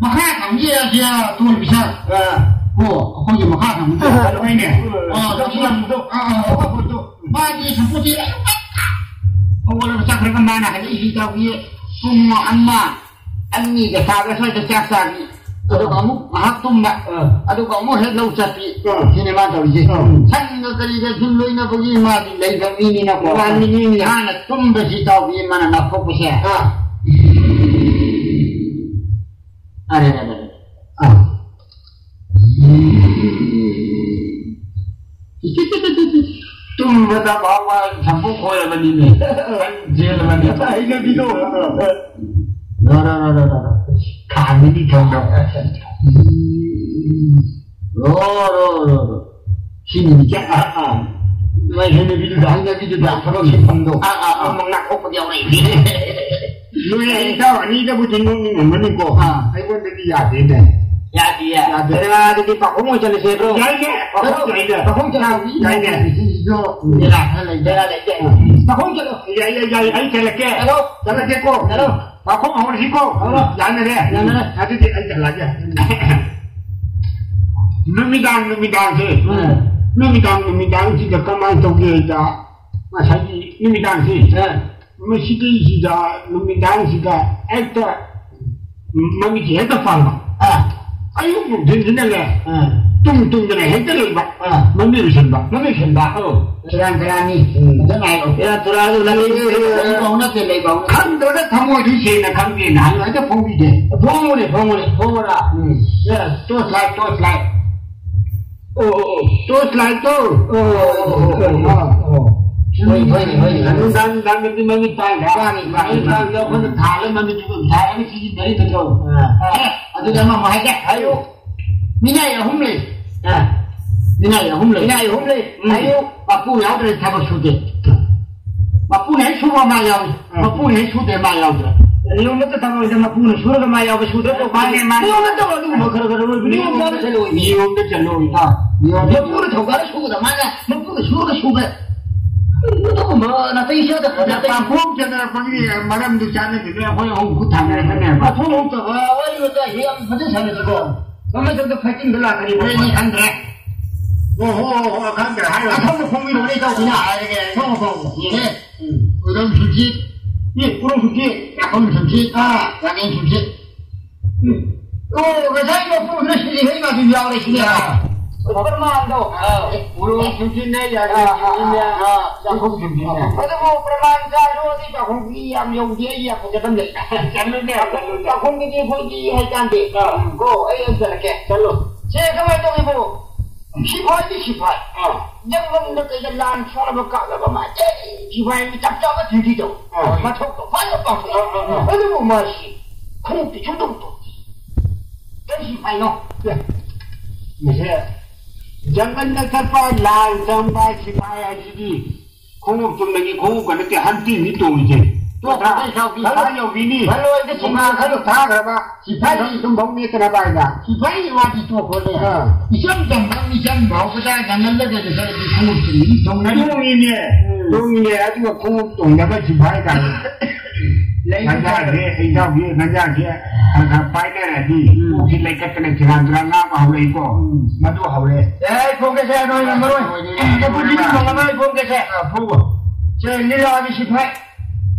ꯃꯈꯥ ꯊꯪꯒꯤ ꯑꯁꯤ ꯇꯣꯟ ꯄꯤꯁꯥ꯫ ꯑꯥ꯫ ꯑꯣ, ꯑꯩꯈꯣꯏꯒꯤ ꯃꯈꯥ ꯊꯪꯕꯗꯣ꯫ ꯑꯥ, ꯍꯣꯏꯅꯦ꯫ ꯑꯥ, ꯑꯗꯣ ꯁꯤ ꯌꯥꯝꯕꯗꯣ꯫ ꯑꯥ, ꯑꯥ, ꯑꯥ, ꯑꯥ, ꯑꯥ꯫ ꯃꯥꯗꯤ ꯁꯝꯄꯣꯠꯇꯤ ꯍꯧꯒꯠꯂꯒ ꯆꯠꯈ꯭ꯔꯒ ꯃꯥꯅ ꯍꯜꯂꯛꯏꯁꯤ ꯏꯇꯥꯎꯕꯤ ꯄꯨꯡ ꯑꯃ, ꯑꯅꯤꯒ ꯇꯥꯕ ꯁ꯭ꯋꯥꯏꯗ ꯆꯥꯛ ꯆꯥꯕꯤ꯫ ꯑꯗꯨꯒ ꯑꯃꯨꯛ ꯉꯥꯏꯍꯥꯛ ꯇꯨꯝꯕ꯫ ꯑꯥ꯫ ꯑꯗꯨꯒ ꯑꯃꯨꯛ ꯍꯦꯛ ꯂꯧ ꯆꯠꯄꯤ꯫ ꯑꯥ꯫ ꯁꯤꯅꯦ ꯃꯥ ꯇꯧꯔꯤꯁꯦ꯫ ꯑꯥ꯫ ꯁꯟꯒ ꯀꯔꯤꯒ ꯁꯨꯝ ꯂꯣꯏꯅꯕꯒꯤ ꯃꯥꯗꯤ ꯂꯩꯕ ꯃꯤꯅꯤꯅꯀꯣ꯫ ꯃꯥꯅꯤ, ꯃꯤꯅꯤ꯫ ꯃꯥꯅ ꯇꯨꯝꯕꯁꯤ ꯏꯇꯥꯎꯕꯤ ꯃꯥꯅ ꯅꯥꯊꯣꯛꯄꯁꯦ꯫ ꯑꯥ꯫ ꯑꯔꯦ, ꯑꯔꯦ, ꯑꯔꯦ꯫ ꯑꯥ꯫ ꯇꯨꯝꯕꯗ ꯐꯥꯎꯕ ꯁꯝꯄꯨ ꯈꯣꯏꯔꯕꯅꯤꯅꯦ꯫ ꯆꯦꯜꯂꯕꯅꯤ꯫ ꯍꯩꯅꯕꯤꯗꯣ꯫ ꯔꯣ, ꯔꯣ, ꯔꯣ, ꯔꯣ, ꯔꯣ, ꯔꯣ꯫ ꯈꯥꯡꯉꯤꯅꯤ ꯊꯣꯡꯗꯣ꯫ ꯔꯣ, ꯔꯣ, ꯔꯣ, ꯔꯣ꯫ ꯁꯤꯅꯤꯅꯦ꯫ ꯑꯥ, ꯑꯥ꯫ ꯃꯥꯏ ꯍꯩꯅꯕꯤꯗꯨꯗ꯫ ꯍꯩꯅꯕꯤꯗꯨꯗ ꯊꯕꯛ ꯁꯨꯐꯝꯗꯣ꯫ ꯑꯥ, ꯑꯥ, ꯑꯥ꯫ ꯑꯃꯨꯛ ꯅꯥꯊꯣꯛꯄꯗꯤ ꯌꯥꯎꯔꯛꯏꯅꯦ꯫ ꯅꯣꯏ ꯑꯩ ꯏꯇꯥꯎ ꯑꯅꯤꯗꯕꯨꯗꯤ ꯅꯣꯛꯅꯤꯡꯉꯝꯒꯅꯤꯀꯣ꯫ ꯑꯥ꯫ ꯑꯩꯉꯣꯟꯗꯗꯤ ꯌꯥꯗꯦꯅꯦ꯫ ꯌꯥꯗꯤꯌꯦ꯫ ꯌꯥꯗꯦ꯫ ꯀꯅꯥꯗꯗꯤ ꯄꯥꯈꯣꯡ ꯑꯣꯏꯅ ꯆꯠꯂꯁꯦꯕ꯭ꯔꯣ? ꯌꯥꯏꯅꯦ꯫ ꯄꯥꯈꯣꯡ ꯌꯥꯏꯅꯦ꯫ ꯄꯥꯈꯣꯡ ꯆꯠꯂꯁꯤ꯫ ꯌꯥꯏꯅꯦ꯫ ꯁꯤꯁꯨ ꯕꯦꯔꯥ ꯈꯔ ꯂꯩ꯫ ꯕꯦꯔꯥ ꯂꯩꯇꯦ꯫ ꯄꯥꯈꯣꯡ ꯆꯠꯂꯣ꯫ ꯌꯥꯏ, ꯌꯥꯏ, ꯌꯥꯏ, ꯑꯩ ꯆꯠꯂꯛꯀꯦ꯫ ꯆꯠꯂꯣ꯫ ꯆꯠꯂꯛꯀꯦꯀꯣ꯫ ꯆꯠꯂꯣ꯫ ꯄꯥꯈꯣꯡ ꯍꯧꯔꯁꯤꯀꯣ꯫ ꯍꯧꯔꯣ꯫ ꯌꯥꯅꯔꯦ꯫ ꯌꯥꯅꯔꯦ꯫ ꯑꯗꯨꯗꯤ ꯑꯩ ꯆꯠꯂꯛꯑꯒꯦ꯫ ꯅꯨꯃꯤꯗꯥꯡ ꯅꯨꯃꯤꯗꯥꯡꯁꯦ, ꯎꯝ꯫ ꯅꯨꯃꯤꯗꯥꯡ ꯅꯨꯃꯤꯗꯥꯡꯁꯤꯗ ꯀꯃꯥꯏꯅ ꯇꯧꯒꯦꯗ, ꯉꯁꯥꯏꯒꯤ ꯅꯨꯃꯤꯗꯥꯡꯁꯤ, ꯑ꯫ ꯃꯁꯤꯗꯩꯁꯤꯗ ꯅꯨꯃꯤꯗꯥꯡꯁꯤꯗ ꯍꯦꯛꯇ ꯃꯃꯤꯠꯁꯤ ꯍꯦꯛꯇ ꯄꯥꯡꯕ꯫ ꯑ꯫ ꯑꯌꯨꯛ ꯅꯨꯡꯊꯤꯟꯁꯤꯅꯅꯦ, ꯑ꯫ ꯇꯨꯝ ꯇꯨꯝꯗꯅ ꯍꯦꯛꯇ ꯂꯩꯕ꯫ ꯑ꯫ ꯃꯃꯤꯠ ꯎꯏꯁꯟꯕ꯫ ꯃꯃꯤꯠ ꯎꯏꯁꯟꯕ꯫ ꯑꯧ꯫ ꯁꯦꯔꯥꯟ ꯇꯨꯔꯥꯟꯅꯤ꯫ ꯎꯝ꯫ ꯐꯖꯅ ꯍꯥꯏꯔꯛꯑꯣ꯫ ꯁꯦꯔꯥꯟ ꯇꯨꯔꯥꯟꯗꯨ ꯂꯩꯕ ꯅꯠꯇꯦ, ꯂꯩꯕ ꯍꯧꯅꯗꯦ꯫ ꯈꯪꯗ꯭ꯔꯒ ꯊꯃꯣꯏꯗꯨ ꯁꯦꯡꯅ ꯈꯪꯗꯦꯅ ꯍꯥꯏꯔꯣ, ꯍꯦꯛꯇ ꯐꯣꯡꯕꯤꯗꯦ꯫ ꯐꯣꯡꯉꯨꯅꯦ, ꯐꯣꯡꯉꯨꯅꯦ, ꯐꯣꯡꯉꯨꯔꯥ? ꯎꯝ꯫ ꯁꯦ, torch light, torch light꯫ ꯑꯣ, ꯑꯣ, ꯑꯣ꯫ Torch light ꯇꯣ꯫ ꯑꯣ, ꯑꯣ, ꯑꯣ, ꯑꯣ, ꯑꯣ꯫ ꯍꯣꯏ, ꯍꯣꯏ, ꯍꯣꯏ꯫ ꯅꯨꯡꯗꯥꯡ, ꯅꯨꯡꯗꯥꯡꯗꯗꯤ ꯃꯃꯤꯠ ꯄꯥꯡꯗ꯭ꯔꯥ? ꯄꯥꯡꯉꯤ, ꯄꯥꯡꯉꯤ, ꯃꯃꯤꯠ ꯄꯥꯡꯉꯤ꯫ ꯄꯥꯡꯉꯤꯗꯣ ꯑꯩꯈꯣꯏꯅ ꯊꯥꯜꯂ ꯃꯃꯤꯠꯇꯨ ꯑꯗꯨꯝ ꯊꯥꯜꯂꯒ ꯁꯤꯖꯤꯟꯅꯔꯤ ꯅꯠꯇ꯭ꯔꯣ? ꯑꯥ꯫ ꯑꯦ, ꯑꯗꯨꯗꯤ ꯑꯃ ꯑꯃꯨꯛ ꯍꯥꯏꯒꯦ꯫ ꯍꯥꯏꯌꯨ꯫ ꯃꯤꯅꯥꯏ ꯑꯍꯨꯝ ꯂꯩ꯫ ꯑꯥ꯫ ꯃꯤꯅꯥꯏ ꯑꯍꯨꯝ ꯂꯩ꯫ ꯃꯤꯅꯥꯏ ꯑꯍꯨꯝ ꯂꯩ꯫ ꯎꯝ꯫ ꯍꯥꯏꯌꯨ꯫ ꯃꯄꯨ ꯌꯥꯎꯗ꯭ꯔꯗꯤ ꯊꯕꯛ ꯁꯨꯗꯦ꯫ ꯃꯄꯨꯅ ꯍꯦꯛ ꯁꯨꯕ ꯃꯥ ꯌꯥꯎꯏ꯫ ꯑꯥ꯫ ꯃꯄꯨꯅ ꯍꯦꯛ ꯁꯨꯗꯦ ꯃꯥ ꯌꯥꯎꯗ꯭ꯔꯦ꯫ ꯅꯤꯌꯣꯝ ꯑꯃꯠꯇ ꯊꯝꯃꯣꯏꯗ ꯃꯄꯨꯅ ꯁꯨꯔꯒ ꯃꯥ ꯌꯥꯎꯕ ꯁꯨꯗ꯭ꯔ ꯇꯣꯛꯄ꯫ ꯃꯥꯅꯦ, ꯃꯥꯅꯦ꯫ ꯅꯤꯌꯣꯝ ꯑꯃꯠꯇ ꯑꯗꯨꯒꯨꯝꯕ ꯈꯔ ꯈꯔ ꯑꯣꯏꯕ ꯅꯤꯌꯣꯝ ꯑꯃꯠꯇ ꯂꯣꯏ꯫ ꯅꯤꯌꯣꯝꯗ ꯆꯠꯂꯣꯏ꯫ ꯑꯥ꯫ ꯅꯤꯌꯣꯝꯗ ꯃꯄꯨꯅ ꯊꯧꯒꯥꯜꯗ ꯁꯨꯒꯗ ꯃꯥꯅ ꯃꯄꯨꯅ ꯁꯨꯔꯒ ꯁꯨꯕ꯫ ꯑꯗꯨꯒꯨꯝꯕ ꯅꯥꯇꯩ ꯆꯥꯗꯕ, ꯅꯥꯇꯩ ꯄꯥꯡꯈꯣꯡ ꯆꯠꯅꯔꯛꯄꯒꯤ ꯃꯔꯝꯗꯨ ꯆꯥꯟꯅꯗꯗꯅ ꯑꯩꯈꯣꯏ ꯑꯍꯨꯝ ꯈꯨꯠ ꯊꯥꯅꯔꯛꯀꯅꯦꯕ꯫ ꯃꯊꯣꯡ ꯍꯧꯇꯕ ꯋꯥꯔꯤ ꯋꯥꯇꯥꯏ ꯌꯥꯝ ꯐꯖꯅ ꯁꯥꯟꯅꯁꯤꯀꯣ꯫ ꯀꯃꯥꯏꯅ ꯇꯧꯗ fighting ꯗ ꯂꯥꯛꯀꯅꯤ? ꯍꯣꯏꯅꯦ, ꯈꯪꯗ꯭ꯔꯦ꯫ ꯑꯣ ꯍꯣ ꯍꯣ ꯍꯣ, ꯈꯪꯗ꯭ꯔꯦ ꯍꯥꯏꯔꯣ꯫ ꯑꯁꯣꯝꯗ ꯈꯣꯡꯕꯤꯔꯣꯅꯦ, ꯏꯇꯥꯎ꯫ ꯑꯩꯅ ꯍꯥꯏꯔꯒꯦ꯫ ꯁꯣꯝꯗ ꯈꯣꯡꯕꯤꯔꯣ꯫ ꯌꯦꯡꯉꯦ꯫ ꯎꯝ꯫ ꯎꯔꯝ ꯁꯨꯝꯁꯤꯠ꯫ ꯃꯤ ꯎꯔꯝ ꯁꯨꯝꯁꯤꯠ꯫ ꯆꯥꯛꯈꯨꯝ ꯁꯨꯝꯁꯤꯠ꯫ ꯑꯥ, ꯆꯥꯛꯈꯨꯝ ꯁꯨꯝꯁꯤꯠ꯫ ꯎꯝ꯫ ꯑꯣ, ꯉꯁꯥꯏ ꯃꯄꯨꯗꯨꯅ ꯁꯤꯗꯤ ꯍꯩ ꯃꯥꯁꯨ ꯌꯥꯎꯔꯦ ꯁꯤꯅꯦ꯫ ꯑꯥ꯫ ꯄ꯭ꯔꯃꯥꯟꯗꯣ꯫ ꯑꯥ꯫ ꯎꯔꯝ ꯁꯨꯝꯁꯤꯠꯅꯦ, ꯌꯥꯏ ꯑꯥ, ꯑꯥ, ꯁꯨꯝꯁꯤꯠꯅꯦ꯫ ꯑꯥ, ꯑꯥ꯫ ꯆꯥꯛꯈꯨꯝ ꯁꯨꯝꯁꯤꯠꯅꯦ꯫ ꯑꯗꯨꯕꯨ ꯄ꯭ꯔꯃꯥꯟ ꯆꯥꯔꯁꯨ ꯑꯗꯨ ꯆꯥꯛꯈꯨꯝꯒꯤ ꯌꯥꯝ ꯌꯧꯗꯦ, ꯑꯩ ꯌꯥꯝ ꯐꯖꯗꯕ ꯂꯩ꯫ ꯆꯠꯂꯨꯅꯦ, ꯆꯠꯂꯨꯅꯦ꯫ ꯆꯥꯛꯈꯨꯝꯒꯤꯗꯤ ꯑꯩꯈꯣꯏꯗꯤ ꯍꯥꯏꯀꯥꯟꯗꯦ꯫ ꯑꯥ꯫ ꯀꯣ, ꯑꯩ ꯑꯃ ꯆꯠꯂꯛꯀꯦ꯫ ꯆꯠꯂꯣ꯫ ꯁꯦ, ꯀꯃꯥꯏꯅ ꯇꯧꯔꯤꯕꯣ? ꯁꯤꯐꯥꯏꯗꯤ ꯁꯤꯐꯥꯏ꯫ ꯑꯥ꯫ ꯖꯪꯒꯜꯗ ꯀꯩꯗ ꯂꯥꯟ ꯁꯣꯛꯂꯕ ꯀꯥꯞꯂꯕ ꯃꯥ ꯑꯦ ꯁꯤꯐꯥꯏ ꯆꯞ ꯆꯥꯕ duty ꯇꯧ꯫ ꯑꯥ꯫ ꯃꯊꯧꯗꯣ ꯐꯖꯅ ꯄꯥꯡꯊꯣꯛ꯫ ꯑꯥ, ꯑꯥ, ꯑꯥ꯫ ꯑꯗꯨꯕꯨ ꯃꯥꯁꯤ ꯈꯣꯡꯎꯞꯇꯤ ꯁꯨꯡꯇꯣꯡ ꯇꯣꯡꯗꯦ꯫ ꯀꯔꯤ ꯁꯤꯐꯥꯏꯅꯣ? ꯑꯦ, ꯃꯁꯦ ꯖꯪꯒꯜꯗ ꯆꯠꯄ ꯂꯥꯟ ꯆꯪꯕ ꯁꯤꯐꯥꯏ ꯍꯥꯏꯁꯤꯗꯤ ꯈꯣꯡꯎꯞ ꯆꯨꯝꯅꯒꯤ ꯈꯣꯡꯎꯞꯀ ꯅꯠꯇꯦ, ꯍꯟꯇꯤꯅꯤ ꯇꯣꯡꯉꯤꯁꯦ꯫ ꯇꯣꯛꯈ꯭ꯔꯣ, ꯏꯇꯥꯎꯕꯤ꯫ ꯈꯔ ꯌꯧꯕꯤꯅꯤ꯫ ꯈꯔ ꯂꯣꯏꯗ ꯃꯉꯥ ꯁꯤꯐꯥꯏ꯫ ꯈꯔ ꯊꯥꯈ꯭ꯔꯕ꯫ ꯁꯤꯐꯥꯏ꯫ ꯑꯗꯨꯝ ꯊꯨꯝ ꯐꯧ ꯅꯦꯠꯇꯅ ꯄꯥꯏꯗ꯫ ꯁꯤꯐꯥꯏꯒꯤ ꯋꯥꯗꯤ ꯇꯣꯛꯈ꯭ꯔꯣꯅꯦ꯫ ꯑꯥ꯫ ꯏꯆꯝ ꯆꯝꯕ ꯃꯤꯆꯝ ꯐꯥꯎꯕꯗ ꯉꯝꯍꯜꯂꯒ ꯉꯁꯥꯏꯒꯤ ꯈꯣꯡꯎꯞꯇꯨ ꯑꯗꯨꯝ ꯇꯣꯡꯅꯔꯤ꯫ ꯇꯣꯡꯉꯤꯅꯦ꯫ ꯎꯝ꯫ ꯇꯣꯡꯉꯤꯅꯦ꯫ ꯑꯗꯨꯒ ꯈꯣꯡꯎꯞ ꯇꯣꯡꯗꯕ ꯁꯤꯐꯥꯏ ꯀꯥꯏꯅ꯫ ꯂꯩ ꯉꯟꯖꯥꯡꯁꯦ, ꯏꯇꯥꯎꯕꯤ, ꯉꯟꯖꯥꯡꯁꯦ ꯈꯔ ꯈꯔ ꯄꯥꯏꯅꯔꯗꯤ ꯎꯝ꯫ ꯀꯣꯛꯁꯤ ꯂꯩꯈꯠꯇꯅ ꯁꯦꯔꯥꯟ ꯇꯨꯔꯥꯟ ꯉꯥꯡꯕ ꯍꯧꯔꯛꯏꯀꯣ꯫ ꯎꯝ꯫ ꯃꯗꯨ ꯍꯧꯔꯦ꯫ ꯑꯦ, ꯑꯩ ꯐꯣꯡꯒꯦꯁꯦ, ꯅꯣꯏ ꯉꯝꯃꯔꯣꯏ꯫ ꯍꯣꯏꯅꯦ꯫ ꯀꯕꯨꯗꯤ ꯉꯝꯃꯔꯣꯏ, ꯑꯩ ꯐꯣꯡꯒꯦꯁꯦ꯫ ꯑꯥ, ꯐꯣꯡꯉꯣ꯫ ꯁꯦ, ꯂꯤꯂꯥꯒꯤ ꯁꯤꯐꯥꯏ꯫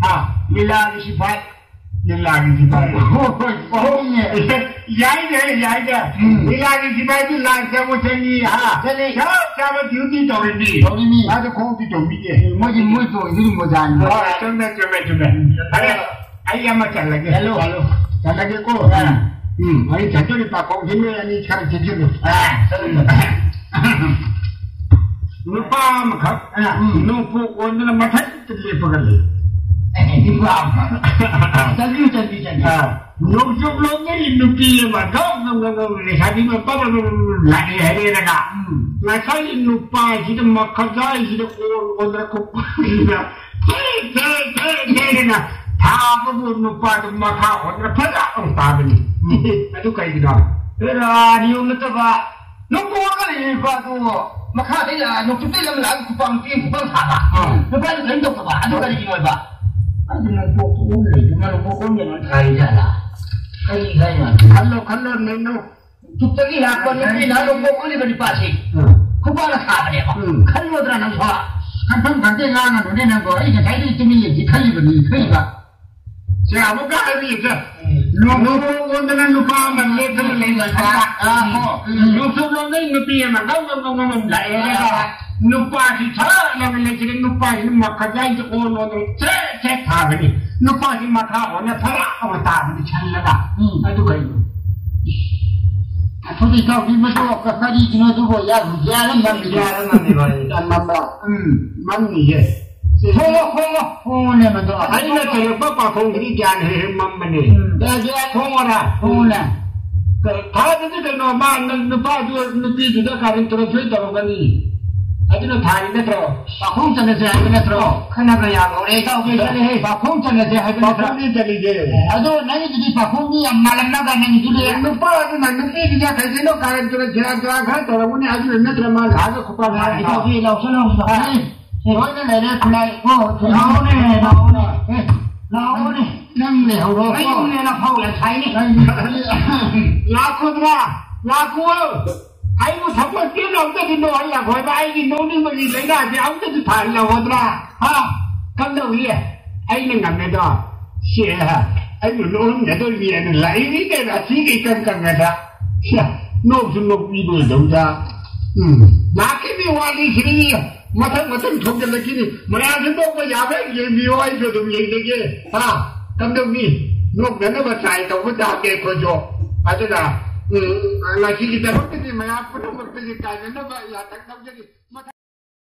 ꯍꯥ? ꯂꯤꯂꯥꯒꯤ ꯁꯤꯐꯥꯏ꯫ ꯂꯤꯂꯥꯒꯤ ꯁꯤꯐꯥꯏ꯫ ꯍꯣꯏ, ꯍꯣꯏ, ꯍꯣꯏꯅꯦ꯫ ꯌꯥꯏꯅꯦ, ꯌꯥꯏꯅꯦ꯫ ꯎꯝ꯫ ꯂꯤꯂꯥꯒꯤ ꯁꯤꯐꯥꯏꯗꯤ ꯂꯥꯟ ꯆꯪꯕ ꯆꯪꯉꯤ, ꯍꯥ? ꯆꯪꯉꯤ꯫ ꯆꯞ ꯆꯥꯕ duty ꯇꯧꯔꯤꯅꯤ꯫ ꯇꯧꯔꯤꯅꯤ꯫ ꯃꯥꯗꯣ ꯈꯣꯡꯎꯞꯇꯤ ꯇꯣꯡꯕꯤꯗꯦ꯫ ꯃꯣꯏꯗꯤ, ꯃꯣꯏ ꯇꯣꯡꯉꯤꯗꯨꯗꯤ ꯃꯣꯖꯥꯅꯤ꯫ ꯍꯣꯏ, ꯆꯨꯝꯃꯦ, ꯆꯨꯝꯃꯦ, ꯆꯨꯝꯃꯦ꯫ ꯐꯔꯦ, ꯑꯩ ꯑꯃ ꯆꯠꯂꯒꯦ꯫ ꯆꯠꯂꯣ, ꯆꯠꯂꯣ꯫ ꯆꯠꯂꯒꯦꯀꯣ꯫ ꯑꯥ꯫ ꯎꯝ, ꯑꯩ ꯆꯠꯇꯣꯔꯤ ꯄꯥꯈꯣꯡꯁꯤ ꯅꯣꯏ ꯑꯅꯤ ꯈꯔ ꯆꯦꯛꯁꯤꯜꯂꯨ꯫ ꯑꯥ, ꯆꯠꯂꯣ꯫ ꯅꯨꯄꯥ ꯑꯃꯈꯛ ꯑꯥ꯫ ꯅꯣꯡꯄꯣꯛ ꯑꯣꯟꯗꯨꯅ ꯃꯊꯛꯇ ꯂꯦꯞꯄꯒ ꯂꯩ꯫ ꯑꯦ, ꯅꯨꯄꯥ ꯑꯃꯈꯛ꯫ ꯆꯠꯂꯨ, ꯆꯠꯂꯨ, ꯆꯠꯂꯨ꯫ ꯑꯥ꯫ ꯅꯣꯡꯆꯨꯞꯂꯣꯝꯗꯒꯤ ꯅꯨꯄꯤ ꯑꯃ ꯒꯞ ꯒꯞ ꯒꯞ ꯒꯞ ꯂꯩꯁꯥꯕꯤ ꯑꯃ ꯄꯞ ꯄꯞ ꯄꯞ ꯄꯞ ꯂꯥꯛꯑꯦ ꯍꯥꯏꯔꯦꯗꯅ꯫ ꯎꯝ꯫ ꯉꯁꯥꯏꯒꯤ ꯅꯨꯄꯥꯁꯤꯗ ꯃꯈꯖꯥꯏꯁꯤꯗ ꯑꯣꯟ ꯑꯣꯟꯗꯅ ꯈꯨꯄꯥꯛꯁꯤꯗ ꯊꯦ, ꯊꯦ, ꯊꯦ, ꯊꯦꯅ ꯊꯥꯕꯕꯨ ꯅꯨꯄꯥꯗꯨ ꯃꯈꯥ ꯑꯣꯟꯗꯅ ꯐꯖ ꯑꯃ ꯇꯥꯕꯅꯤ꯫ ꯎꯝ꯫ ꯑꯗꯨ ꯀꯩꯒꯤꯅꯣ? ꯔꯥꯅꯤꯌꯣ ꯅꯠꯇꯕ ꯅꯣꯡꯄꯣꯛ ꯑꯣꯜꯂꯒ ꯂꯩꯔꯤꯕ ꯅꯨꯄꯥꯗꯨ ꯃꯈꯥꯗꯩ ꯂꯥꯛꯑ, ꯅꯣꯡꯆꯨꯞꯇꯩ ꯂꯝ ꯂꯥꯛꯑꯒ ꯈꯨꯄꯥꯛ ꯅꯨꯄꯤ ꯑꯃ ꯈꯨꯄꯥꯛ ꯊꯥꯕ꯫ ꯑꯥ꯫ ꯅꯨꯄꯥꯗꯨ ꯀꯔꯤꯝ ꯇꯧꯗꯕ꯫ ꯑꯗꯨ ꯀꯔꯤꯒꯤꯅꯣ ꯍꯥꯏꯕ? ꯑꯗꯨ ꯅꯣꯡꯄꯣꯛꯇ ꯑꯣꯜ ꯂꯩꯗꯨꯅ ꯅꯣꯡꯄꯣꯛ ꯑꯣꯟꯒꯦꯅ ꯊꯥꯔꯤꯖꯥꯠꯂ? ꯀꯔꯤ ꯍꯥꯏꯅꯣ? ꯈꯜꯂꯣ, ꯈꯜꯂꯣ, ꯅꯩꯅꯧ꯫ ꯅꯣꯡꯆꯨꯞꯇꯒꯤ ꯂꯥꯛꯄ ꯅꯨꯄꯤꯅ ꯅꯣꯡꯄꯣꯛ ꯑꯣꯜꯂꯤꯕ ꯅꯨꯄꯥꯁꯤ ꯎꯝ꯫ ꯈꯨꯄꯥꯛꯅ ꯊꯥꯕꯅꯦꯕ꯫ ꯎꯝ꯫ ꯈꯜꯂꯣꯗ꯭ꯔꯥ ꯅꯪꯁꯨ? ꯈꯟꯐꯝ ꯈꯪꯗꯦ, ꯉꯥꯡꯉꯅꯨꯅꯦ ꯅꯪꯕꯣ꯫ ꯑꯩ ꯉꯁꯥꯏꯗꯒꯤ ꯇꯨꯃꯤꯟ ꯂꯩꯁꯤ ꯈꯜꯂꯤꯕꯅꯤ, ꯈꯜꯂꯤꯕ꯫ ꯁꯦ, ꯑꯃꯨꯛꯀ ꯍꯥꯏꯕꯤꯒꯦ꯫ ꯎꯝ꯫ ꯅꯣꯡꯄꯣꯛ ꯑꯣꯟꯗꯅ ꯅꯨꯄꯥ ꯑꯃ ꯂꯦꯞꯇꯅ ꯂꯩꯕ ꯁꯥꯏꯗ꯫ ꯑꯥ, ꯍꯣ꯫ ꯎꯝ꯫ ꯅꯣꯡꯆꯨꯞꯂꯣꯝꯗꯩ ꯅꯨꯄꯤ ꯑꯃ gum gum gum gum gum ꯂꯥꯛꯑꯦ꯫ ꯑꯥ꯫ ꯅꯨꯄꯥꯁꯤ ꯊꯛꯅꯕ ꯂꯩꯇ꯭ꯔꯦ꯫ ꯅꯨꯄꯥꯁꯤ ꯃꯈꯖꯥꯏꯁꯤ ꯑꯣꯟ ꯑꯣꯟꯗꯅ ꯁꯦꯠ ꯁꯦꯠ ꯊꯥꯕꯅꯤ꯫ ꯅꯨꯄꯥꯁꯤ ꯃꯈꯥ ꯑꯣꯟꯅ ꯐꯔꯥꯛ ꯑꯃ ꯇꯥꯕꯅꯤ ꯁꯜꯂꯒ꯫ ꯎꯝ꯫ ꯑꯗꯨ ꯀꯩꯅꯣ? ꯑꯗꯨꯗꯤ ꯏꯇꯥꯎꯕꯤ ꯃꯗꯨ ꯀꯔꯤꯒꯤꯅꯣ ꯑꯗꯨꯕꯨ? ꯌꯥ-, ꯌꯥꯔꯝꯃꯅꯤ꯫ ꯌꯥꯔꯝꯃꯅꯤ, ꯍꯣꯏ꯫ ꯌꯥꯝꯃꯝꯕ꯫ ꯎꯝ꯫ ꯃꯝꯃꯤꯌꯦ꯫ ꯍꯣꯡꯉꯣ, ꯍꯣꯡꯉꯣ, ꯍꯣꯡꯉꯣꯅꯦ ꯃꯗꯨ꯫ ꯑꯩꯅ ꯇꯧꯔꯛꯄ ꯄꯥꯈꯣꯡꯁꯤꯗꯤ ꯒ꯭ꯌꯥꯟ ꯍꯦꯛ ꯍꯦꯛ ꯃꯝꯕꯅꯦ꯫ ꯎꯝ꯫ ꯌꯥ, ꯌꯥ, ꯍꯣꯡꯉꯣꯔꯥ? ꯍꯣꯡꯉꯣꯅꯦ꯫ ꯊꯥꯗꯗꯤ ꯀꯩꯅꯣ, ꯃꯥ ꯅ-, ꯅꯨꯄꯥꯗꯨ ꯅꯨꯄꯤꯗꯨꯗ ꯀꯥꯔꯟ ꯇꯨꯔꯟ ꯁꯣꯏ ꯇꯧꯔꯝꯒꯅꯤ꯫ ꯑꯗꯨꯅ ꯐꯥꯔꯤ ꯅꯠꯇ꯭ꯔꯣ? ꯄꯥꯈꯣꯡ ꯆꯠꯂꯁꯦ ꯍꯥꯏꯕ ꯅꯠꯇ꯭ꯔꯣ? ꯈꯟꯅꯕ ꯌꯥꯕ ꯍꯣꯔꯦꯟ ꯇꯧꯒꯦ ꯆꯠꯂꯦꯍꯦ꯫ ꯄꯥꯈꯣꯡ ꯆꯠꯂꯁꯦ ꯍꯥꯏꯕ ꯅꯠꯇ꯭ꯔꯣ? ꯄꯥꯈꯣꯡꯗꯤ ꯆꯠꯂꯤꯁꯦ꯫ ꯑꯗꯣ ꯅꯪꯒꯤꯗꯨꯗꯤ ꯄꯥꯈꯣꯡꯗꯤ ꯌꯥꯝ ꯃꯥꯜꯂꯝꯅꯕ ꯅꯪꯒꯤꯗꯨꯗꯤ꯫ ꯅꯨꯄꯥꯗꯨꯅ ꯅꯨꯄꯤꯗꯨꯗ ꯀꯩꯗꯩꯅꯣ ꯀꯥꯔꯟ ꯇꯨꯔꯟ ꯁꯦꯔꯥꯟ ꯇꯨꯔꯥꯟ ꯈꯔ ꯇꯧꯔꯝꯒꯅꯤ, ꯑꯗꯨꯅ ꯅꯠꯇ꯭ꯔ ꯃꯥꯅ ꯂꯥꯛꯑꯒ ꯈꯨꯄꯥꯛ ꯂꯥꯛꯑꯒ ꯏꯇꯥꯎꯕꯤ ꯂꯥꯎꯁꯜꯂꯣ, ꯂꯥꯎꯁꯜꯂꯣ꯫ ꯑꯦ, ꯂꯣꯏꯅ ꯂꯩꯔꯦ ꯈꯨꯠꯂꯥꯏ꯫ ꯑꯣ, ꯂꯥꯛꯑꯣꯅꯦ, ꯂꯥꯛꯑꯣꯅꯦ꯫ ꯑꯦ, ꯂꯥꯛꯑꯣꯅꯦ꯫ ꯅꯪ ꯂꯩꯍꯧꯔꯣ꯫ ꯅꯌꯨꯝꯅꯦꯅ ꯐꯥꯎ ꯂꯩꯁꯥꯏꯅꯦ꯫ ꯅꯪ ꯂꯥꯛꯈꯣꯗ꯭ꯔꯥ? ꯂꯥꯛꯈꯣ꯫ ꯑꯩꯕꯨ ꯊꯕꯛ ꯄꯦꯟꯅ ꯑꯝꯇꯗꯤ ꯅꯣꯛꯍꯜꯂꯛꯈꯣꯏꯕ, ꯑꯩꯒꯤ ꯅꯣꯛꯅꯤꯡꯕꯒꯤ ꯂꯥꯏꯅꯥꯁꯦ ꯑꯝꯇꯗꯤ ꯐꯍꯜꯂꯛꯑꯣꯗ꯭ꯔꯥ? ꯍꯥ? ꯀꯝꯗꯧꯏ? ꯑꯩꯅ ꯉꯝꯃꯦꯗꯣ꯫ ꯁꯤ, ꯑꯩꯕꯨ ꯅꯣꯛꯍꯟꯒꯗꯧꯔꯤꯅꯦꯅ ꯂꯥꯛꯏꯅꯤ ꯀꯩꯅꯣ, ꯑꯁꯤꯒꯤ ꯏꯀꯪ ꯀꯪꯉꯗ꯫ ꯁꯤ, ꯅꯣꯛꯁꯨ ꯅꯣꯛꯄꯤꯔꯣꯏꯗꯧꯗ꯫ ꯎꯝ, ꯂꯥꯛꯈꯤꯅꯤ, ꯋꯥꯠꯂꯤꯈꯤꯅꯤ꯫ ꯃꯊꯪ ꯃꯊꯪ ꯊꯣꯛꯖꯤꯜꯂꯛꯈꯤꯅꯤ꯫ ꯃꯌꯥꯝꯁꯨ ꯅꯣꯛꯄ ꯌꯥꯕ꯭ꯔꯥ ꯌꯦꯡꯕꯤꯌꯣ, ꯑꯩꯁꯨ ꯑꯗꯨꯝ ꯌꯦꯡꯖꯒꯦ꯫ ꯍꯥ? ꯀꯝꯗꯧꯅꯤ? ꯅꯣꯛꯅꯅꯕ try ꯇꯧꯕ ꯇꯥꯕꯅꯦ ꯑꯩꯈꯣꯏꯁꯨ꯫ ꯑꯗꯨꯅ, ꯎꯝ, ꯉꯁꯤꯒꯤꯗꯃꯛꯇꯗꯤ ꯃꯌꯥꯝ ꯄꯨꯝꯅꯃꯛꯇꯒꯤ ꯇꯥꯏꯅꯅꯕ ꯌꯥꯊꯪ ꯂꯧꯖꯔꯤ꯫